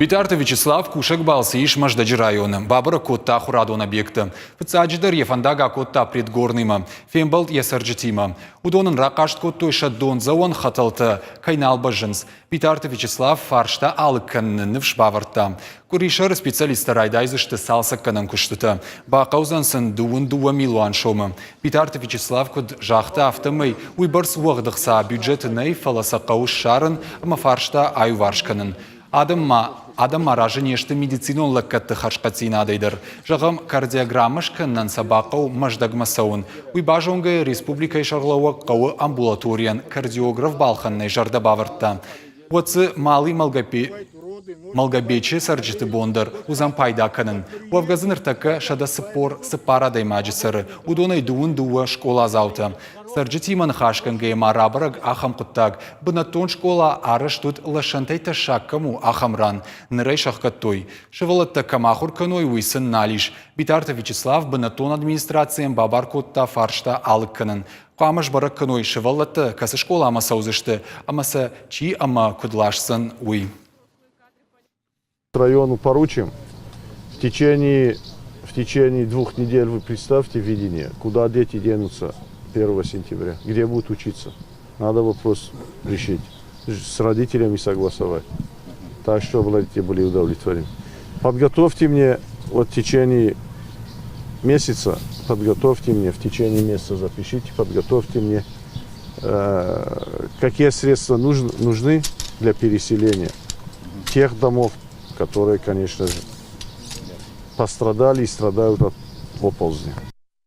Битарты Вячеслав кусӕг балцы ис Мӕздӕджы районы. Бабӕрӕг кодта ахуырадон объекты. Фыццаджыдӕр йӕ фӕндаг акодта Предгорныймӕ. Фембӕлд йӕ цӕрджытимӕ. Уыдон ын рахъаст кодтой сӕ дондзӕуӕн хӕтӕлтӕ кӕй нал бӕззынц. Битарты Вячеслав фарста алыг кӕныны ныфс бавӕрдта. Къуырисӕры специалисттӕ райдайдзысты цалцӕггӕнӕн куыстытӕ. Бахъӕудзӕн сын 22 милуан сомы. Битарты Вячеслав куыд загъта, афтӕмӕй уыйбӕрц уӕгъд ӕхца бюджеты нӕй, фӕлӕ сӕ хъӕуы ссарын ӕмӕ фарста аиуварс кӕнын. Адӕм ма адӕм ма разы не сты медицинон лӕггӕдты хӕрзхъӕддзинадӕй дӕр. Зӕгъӕм, кардиограммӕ скӕнынӕн сӕ бахъӕуы Мӕздӕгмӕ цӕуын. Уый базонгӕйӕ республикӕйы сӕргълӕууӕг хъӕуы амбулаторийӕн кардиограф балхӕнынӕй зӕрдӕ бавӕрдта. Уӕд дзы Малый Малгобечы цӕрджыты бон дӕр уыдзӕн пайда кӕнын. Уӕвгӕ дзы ныртӕккӕ 144 адӕймаджы цӕры, уыдонӕй 22 скъоладзаутӕ. Цӕрджытимӕ ныхасгӕнгӕйӕ ма рабӕрӕг ахӕм хъуыддаг. Бынӕттон скъола арӕзт уыд лӕсӕнтӕй тӕссаг кӕм у, ахӕм ран. Ныр ӕй сӕхгӕдтой. Сывӕллӕттӕ кӕм ахуыр кӕной, уый сын нал ис. Битарты Вячеслав бынӕттон администрацийӕн бабар кодта фарста алыг кӕнын. Хъуамӕ сбӕрӕг кӕной сывӕллӕттӕ кӕцы скъоламӕ цӕудзысты ӕмӕ сӕ чи ӕмӕ куыд ласдзӕн, уый. Району поручим в течение 2 недель, вы представьте видение, куда дети денутся 1 сентября, где будут учиться. Надо вопрос решить, с родителями согласовать, так, чтобы родители были удовлетворены. Подготовьте мне вот в течение месяца, подготовьте мне, в течение месяца запишите, подготовьте мне, какие средства нужны для переселения тех домов, которые, конечно же, пострадали и страдают от оползня.